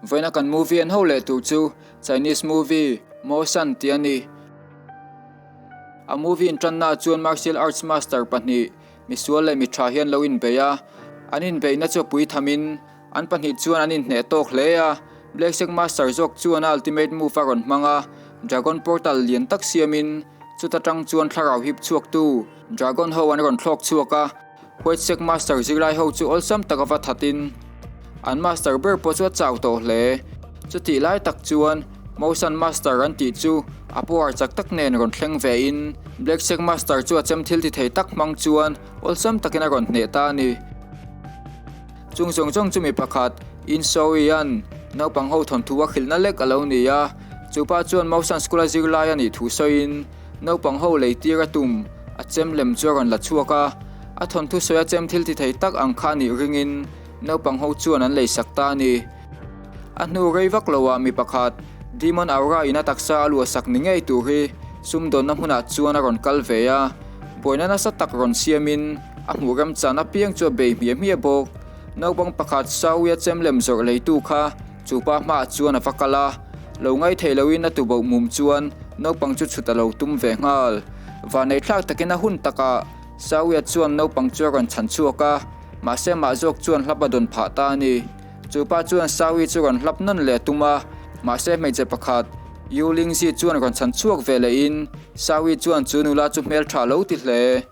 Vawiina kan movie en ho leh tur chu Chinese movie Mo San tih a ni. A movie intannaah chuan martial arts master pahnih, misual leh mitha hi an lo inbei a. An inbeihna chu a pui thamin an pahnih chuan an inhneh tawk hle a. Black Sect master zawk chuan a ultimate move a rawn hmang a, Dragon Portal lian tak siamin chuta tang chuan thlarau hip chhuaktu Dragon ho an rawn thlawk chhuak a. White Sect Master zirlai ho chu awlsam taka va thatin an master ber pawh chu a chau tawh hle. Chutih lai tak chuan Mosan Master an tih chu a power chak tak nen rawn thleng vein Black Sect Master chu a chem thil ti thei tak hmang chuan awlsam takin a rawn hneh ta a ni. Chung zawng zawng chu mi pakhat Insawian naupang ho thawnthu a hrilhna lek a lo ni a, chupa chuan Mosan School a zirlai a nih thu sawiin, Naupang ho lei tir a tum, a chem lem chu a rawn la chhuak a, a thawnthu sawi a chem thil ti thei tak ang kha nih ringin naupang ho chuan an lei sak ta a ni. A hnu rei vak loah mi pakhat, Demon Aura in a taksa a luah sak ni ngei tur hi sumdawnna hmunah chuan a rawn kal ve a, buaina nasa tak rawn siamin a hmuh remchan apiang chu a bei hmiah hmiah bawk. Naupang pakhat Saui a chem lem zawrh leitu kha Chupa hmaah chuan a va kal a, lo ngaithei loin a tuboh mum chuan naupang chu chhut a lo tum ve nghal. Vanneihthlak takin a hun takah Sawia chuan naupang chu a rawn chhan chhuak a, mahse amah zawk chuan hlap a dawn phah ta a ni. Chupa chuan Sawi chu rawn hlap nawn leh a tum a, mahse hmeichhe pakhat, Yu Lingzi chuan rawn chhan chhuak ve lehin Sawi chuan chu nula chu hmeltha a lo ti hle.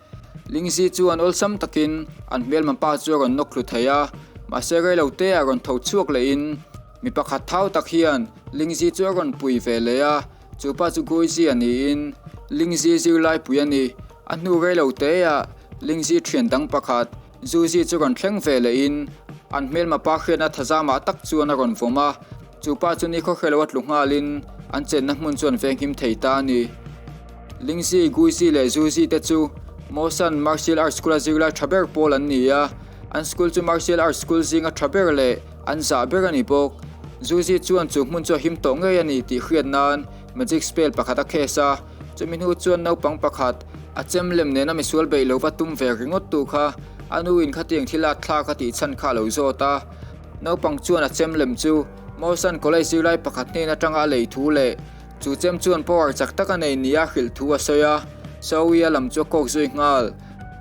Lingzi chuan awlsam takin an hmelma pa chu a rawn nawk thlu thei a, mahse reilo te ah rawn tho chhuak lehin mi pakhat thau tak hian Lingzi chu a rawn pui ve leh a, chu pa chu Guizi a niin Lingzi zirlai pui a ni. A hnu reilo te ah Lingzi thian dang pakhat Zuzi chu rawn thleng ve lehin an hmelma pa hriatna thazamah tak chuan a rawn vawm a, chu pa chu ni khawhre lo a tlu nghalin an chenna hmun chu an venghim thei ta a ni. Lingzi, Guizi leh Zuzi te chu Mosan Martial Arts School-a zirlai tha ber pawl an ni a, an school chu Martial Arts School zinga tha ber leh an zah ber a ni bawk. Zuzi chuan chu hmun chu a him tawh ngei a ni tih hriat nan magic spell pakhat a case a, chumi hnu chuan naupang pakhat a chem lem nena misual beih lo va tum ve ringawt tu kha a nu in khatiang thil a thlak a tih chhan kha a lo zawt a. Naupang chuan a chem lem chu Mosan College zirlai pakhat hnen atanga a lei thu leh Chu chem chuan power chak tak a nei nia hrilh thu a sawi a, Sawi a lam chu a kawk zui nghal.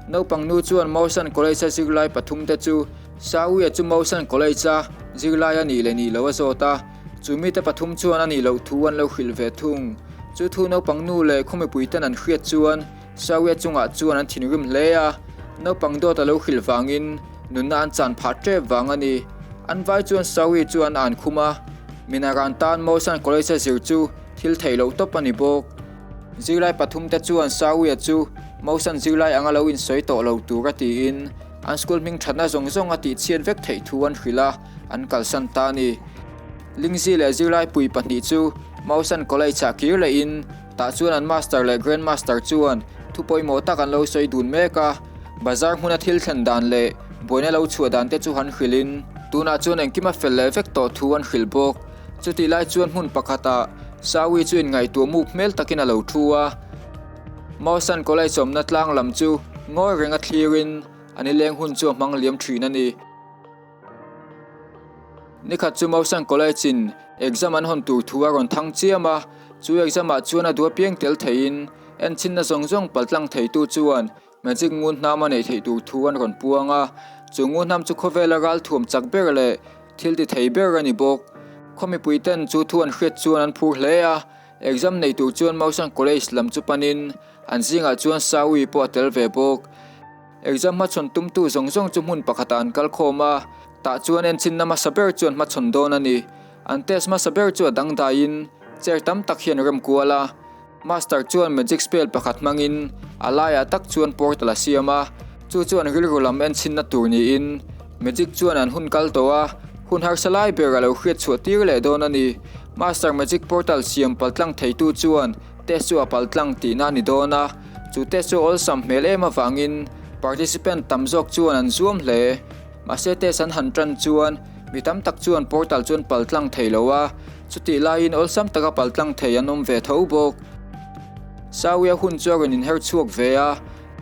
Naupang nu chuan Mosan College a zirlai pathum te chu Sawi a chu Mosan College a zirlai a nih leh nih loh a zawt a, chu mite pathum chuan a nih loh thu an lo hrilh ve thung. Chu thu naupang nu leh khaw mipui ten an hriat chuan Sawi a chungah chuan an thinrim hle a, naupang dawt a lo hrilh vangin nunna an chan phah tep vang a ni. An vai chuan Sawi chu an an khum a, Minaran tan Mosan College a zir chu thil theih loh tawp a ni bawk. Zirlai pathum te chuan Sawia chu Mosan zirlai anga lo insawi tawh lo tur a tiin an school hming thatna zawng zawng a tihchhiat vek theih thu an hrilh a, an kalsan ta a ni. Lingzi leh zirlai pui pahnih chu Mosan College ah kir lehin Tah chuan an master leh grand master chuan thu pawimawh tak an lo sawi dun mek a, bazar hmuna thil thlen dan leh buaina lo chhuah dan te chu han hrilhin tunah chuan engkim a fel leh vek tawh thu an hrilh bawk. Chutih lai chuan hmun pakhatah Sawi chu inngaihtuah muk hmel takin a lo thu a, Mausan College awmna tlang lam chu ngawi renga thlirin a nileng hun chu a hmang liam thin a ni. Nikhat chu Mausan College in exam an hawn tur thu a rawn thang chiam a, chu exam ah chuan a duh apiang tel theihin enchinna zawng zawng paltlang theitu chuan magic ngun hnam a neih theih tur thu an rawn puang a, chu ngun hnam chu khawvela ralthuam chak ber leh thil ti thei ber a ni bawk. Khaw mipui ten chu thu an hriat chuan an phur hle a, exam nei tur chuan Mausan College lam chu panin an zingah chuan Saui pawh a tel ve bawk. Exam hmachhawn tumtu zawng zawng chu hmun pakhatah an kal khawm a, tah chuan enchinna hmasa ber chu an hmachhawn dawn a ni. An test hmasa ber chu a dangdaiin chair tam tak hian rem kual a. Master chuan magic spell pakhat hmangin a laiah tak chuan portal a siam a, chu chuan rilru lam enchinna tur niin magic chuan an hun kal tawh a, hun harsa lai ber a lo hriat chhuah tir leh dawn a ni. Master magic portal siam paltlang theitu chuan test chu a paltlang tihna a ni dawn a. Chu test chu awlsam hmel em avangin participant tam zawk chuan an zuam hle. Mahse test an han tan chuan mi tam tak chuan portal chu an paltlang thei lo a, chutih laiin awlsam taka paltlang thei an awm ve tho bawk. Sawia hun chu a rawn inher chhuak ve a,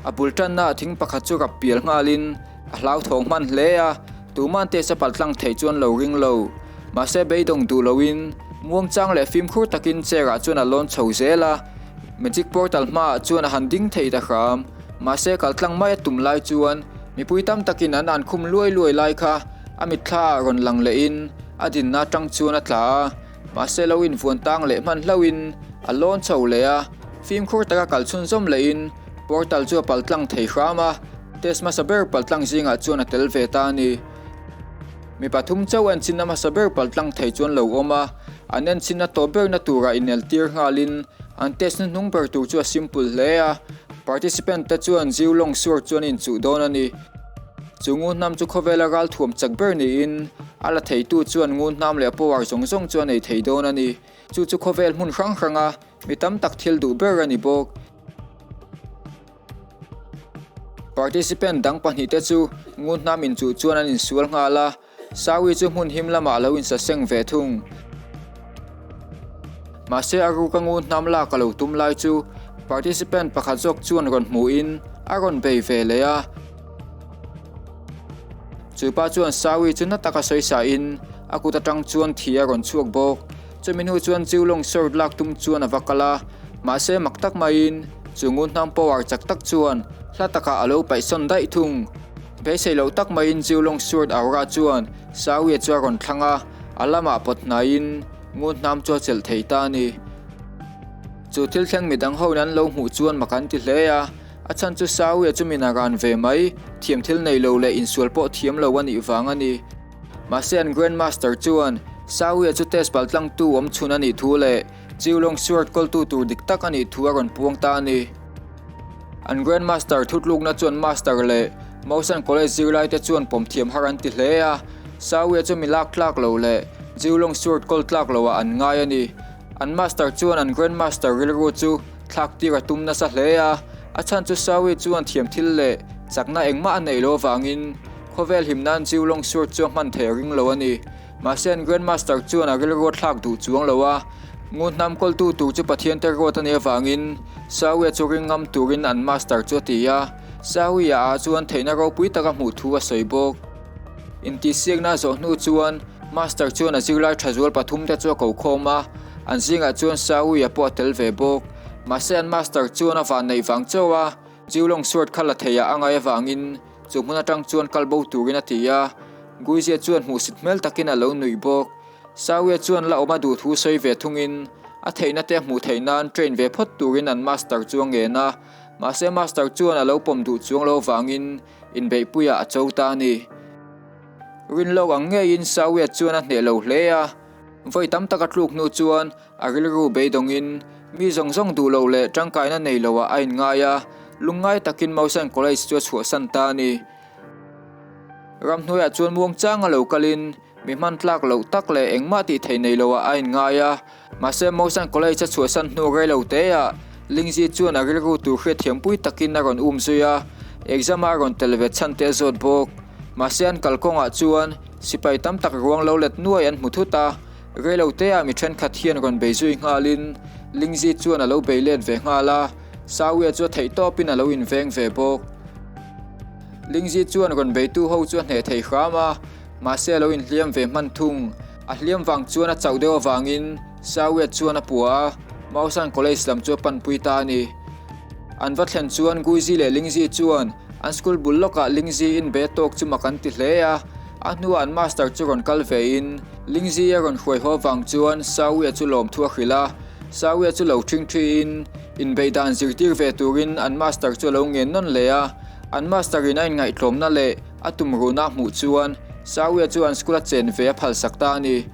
a bul tanna ah thing pakhat chu rap pial nghalin a hlauthawng hman hle a, tuman test a paltlang thei chu an lo ring lo. Mahse beidawng duh loin muangchang leh fimkhur takin chair ah chuan a lawn chho zel a. Magic portal hmaah chuan a han ding thei ta hram. Mahse kal tlang mai a tum lai chuan mipui tam takin an an khum luai luai lai kha a mitthla ah rawn lang lehin a dinna atang chuan a tla a. Mahse lo invuan tang leh hman hlauhin a lawn chho leh a, fimkhur taka kal chhunzawm lehin portal chu a pal tlang thei hram a, test hmasa ber pal tlang zingah chuan a tel ve ta a ni. Mi pathum chauh enchinna hmasa ber pal tlang thei chuan lo awm a, an enchinna tawp berna turah ineltir nghalin an test hnuhnung ber tur chu a simple hle a, participant te chuan Jiu Long Sword chuan inchuh dawn a ni. Chu ngunhnam chu khawvela ral thuam chak ber niin a la theitu chuan ngunhnam leh power zawng zawng chu a nei thei dawn a ni. Chu chu khawvel hmun hrang hranga mi tam tak thil duh ber a ni bawk. Participant dang pahnihte chu ngunhnam inchuh chuan an insual nghal a. Sawi chu hmun him lamah a lo insaseng ve thung. Mahse a ruka ngun hnam lak a lo tum lai chu participant pakhat zawk chuan rawn hmuhin a rawn bei ve leh a. Chu pa chuan Sawi chu na taka sawi sahin a kut atang chuan thi a rawn chhuak bawk. Chumi hnu chuan Jiulong sword lak tum chuan a va kal a, mahse mak tak maiin chu ngun hnam power chak tak chuan hla takah a lo paihsawn daih thung. Beisei loh tak maiin Jiulong Sword Aura chuan Sawi chu a rawn thlang a, a lamah pawt hnaiin ngun hnam chu a chelh thei ta a ni. Chu thil thleng midang hoin an lo hmuh chuan mak an ti hle a, a chhan chu Sawi chu min a ran ve mai, thiam thil nei lo leh insual pawh thiam lo a nih vang a ni. Mahse an Grand Master chuan Sawi chu test pal tlangtu awm chhun a nih thu leh Jiulong Sword kawltu tur dik tak a nih thu a rawn puang ta a ni. An Grand Master thutlukna chuan Master leh Mosan College zirlaite chuan pawm thiam har an ti hle a, Sawia chu mi lak tlak lo leh Jiulong Sword kawl tlak loah an ngai a ni. An Master chuan an Grand Master rilru chu thlak tir a tum nasa hle a, a chhan chu Sawi chuan thiam thil leh chakna engmah a neih loh avangin khawvel him nan Jiulong Sword chu a hman thei a ring lo a ni. Mahse an Grand Master chuan a rilru a thlak duh chuang lo a, ngun hnam kawltu tur chu Pathian te ruat a nih avangin Sawi-a chu ring ngam turin an Master chu a ti a, Sawi-a ah chuan theihna ropui taka hmuh thu a sawi bawk. Intihsiakna a zawh hnu chuan Master chuan a zirlai tha zual pathum te chu a ko khawm a, an zingah chuan Sawi-a pawh a tel ve bawk. Mahse an Master chuan a vanneih vang chauh a, Jiulong Sword kha la theiah a ngai avangin Chu hmun atang chuan kal bo turin a ti a, Guizia chuan hmuhsit hmel takin a lo nuih bawk. Sawia chuan la awm a duh thu sawi ve thungin a theihna te a hmuh theih nan train ve phawt turin an master chu a ngen a, mahse master chuan a lo pawm duh chuang lo vangin inbeihpuiah a cho ta a ni. Rinlawk ang ngeiin Sawia chuan a hneh lo hle a, vawi tam tak a tluk hnu chuan A rilru beidawngin mi zawng zawng duh loh leh tangkaina nei loah a inngai a, lungngai takin Mausan College chu a chhuahsan ta a ni. Ramhnuaiah chuan muangchang a lo kalin mi hman tlak loh tak leh engmah tih theih nei loah a inngai a, mahse Mausan College a chhuahsan hnu rei lo teah Lingzi chuan a rilru tur hriatthiampui takin a rawn um zui a, exam a rawn tel ve chhan te a zawt bawk. Mahse an kalkawngah chuan sipai tam tak ruang lo let nuai an hmu thut a, Reiloteah mi thenkhat hian rawn bei zui nghalin Lingzi chuan a lo bei let ve nghal a, Sawia chu a theih tawpin a lo inveng ve bawk. Lingzi chuan rawn beitu ho chu a hneh thei hram a, mahse a lo inhliam ve hman thung. A hliam vang chuan a chauh deuh avangin Sawia chuan a pua a, Mausan College lam chu a panpui ta a ni. An va thlen chuan Guizi leh Lingzi chuan an school bul lawkah Lingzi in be tawk chu mak an ti hle a, a hnuah an master chu rawn kal vein Lingzi a rawn hruai haw vang chuan Sawia chu lawmthu a hrilh a, Sawia chu lo ṭhing ṭhiin inbeih dan zirtir ve turin an master chu a lo ngen nawn leh a, an master in a inngaihtlawmna leh a tumruhna a hmuh chuan Sawia chu an school a chen ve a phalsak ta a ni.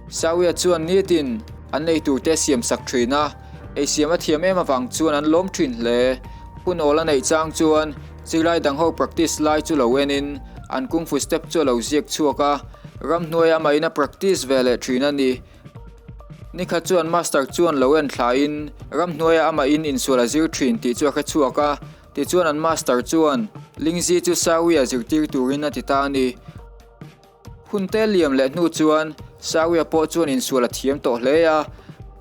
Sawia chuan nitin an ei tur te a siam sak thin a, ei siam a thiam em avang chuan an lawm thin hle. Hun awl a neih chang chuan zirlai dang ho practice lai chu lo enin an kung fu step chu a lo ziak chhuak a, ramhnuaia amahin a practice ve leh thin a ni. Nikhat chuan master chuan lo en thlain ramhnuaia amahin insual a zir thin tih chu a hre chhuak a, tichuan an master chuan Lingzi chu Sawia zirtir turin a ti ta a ni. Hun te liam leh hnu chuan Sawia pawh chuan insual a thiam tawh hle a,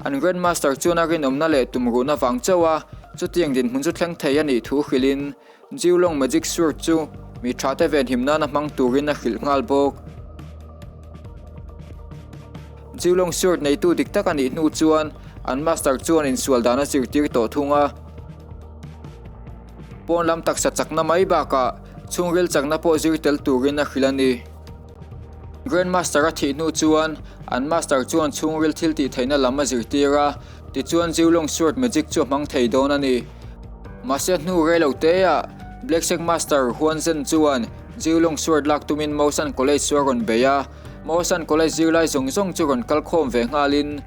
an Grand Master chuan a rinawmna leh tumruhna vang chauh a, chutiang dinhmun chu thleng thei a nih thu hrilhin Jiulong Magic Sword chu mi tha te venhim nana hmang turin a hrilh nghal bawk. Jiulong Sword neitu dik tak a nih hnu chuan an master chuan insual dan a zirtir tawh thung a. Pawn lam taksa chakna mai bakah chhungril chakna pawh zir tel turin a hrilh a ni. Grand Master a thih hnu chuan an master chuan chhungril thil tih theihna lam a zirtir a, tichuan Jiulong Sword Magic chu a hmang thei dawn a ni. Mahse hnu rei lo teah Black Sect Master Huan Zhen chuan Jiulong Sword lak tumin Mosan College chu a rawn bei a, Mosan College zirlai zawng zawng chu rawn kal khawm ve nghalin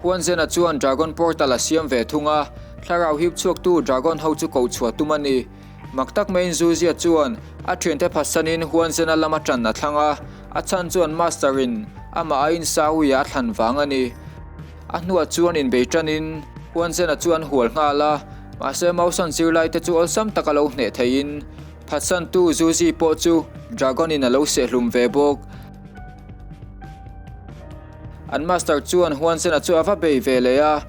Huan Zhen-a chuan Dragon Portal a siam ve thung a, thlarau hip chhuaktu Dragon ho chu koh chhuah tum a ni. Mak tak maiin Zuzia chuan a thiante phatsanin Huanzena lama tan a thlang a, a chhan chuan Master-in amah a insawi a thlan vang a ni. A hnuah chuan inbei tanin Huanzena chu an hual nghal a, mahse Mausan zirlaite chu awlsam taka lo hneh theiin phatsantu Zuzi pawh chu Dragon-in a lo sehhlum ve bawk. An Master chuan Huanzena chu a va bei ve leh a.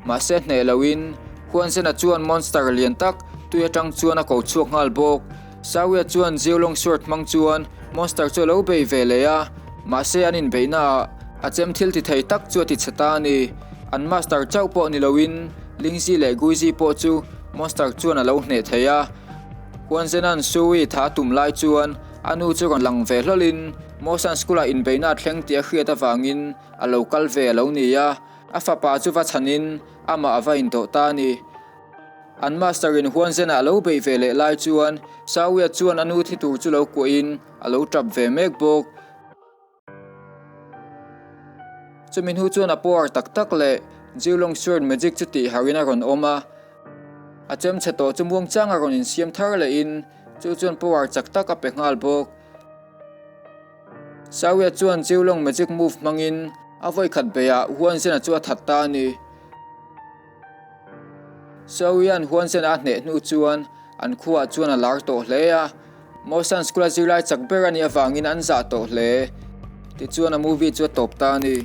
Mahse hneh loin Huanzena chuan monster lian tak tui atang chuan a ko chhuak nghal bawk. Sawia chuan Jiulong Sword hmang chuan monster chu a lo bei ve leh a, mahse an inbeihna ah a chem thil ti thei tak chu a ti chhe ta a ni. An master chauh pawh ni loin Lingzi leh Guizi pawh chu monster chuan a lo hneh thei a. Huanzena'n Sui tha a tum lai chuan a nu chu rawn lang ve hlawlin Mosan School ah inbeihna a thleng tih a hriat avangin a lo kal ve a lo ni a. A fapa chu va chhanin amah a va indawh ta a ni. An master-in Huanzena a lo beih ve leh lai chuan Sawia chuan a nu thi tur chu lo kuahin a lo tap ve mek bawk. Chumi hnu chuan a power tak tak leh Jiulong Sword Magic chu tih harhin a rawn awm a. A chem chhe tawh chu muangchang a rawn insiam thar lehin chu chuan power chak tak a pe nghal bawk. Sawia chuan Jiulong Magic Move hmangin a vawikhat beiah Huanzena chu a that ta a ni. Sawia'n Huanzena a hneh hnu chuan an khuaah chuan a lar tawh hle a, Mosan School-a zirlai chak ber a nih avangin an zah tawh hle. Tichuan a movie chu a tawp ta a ni.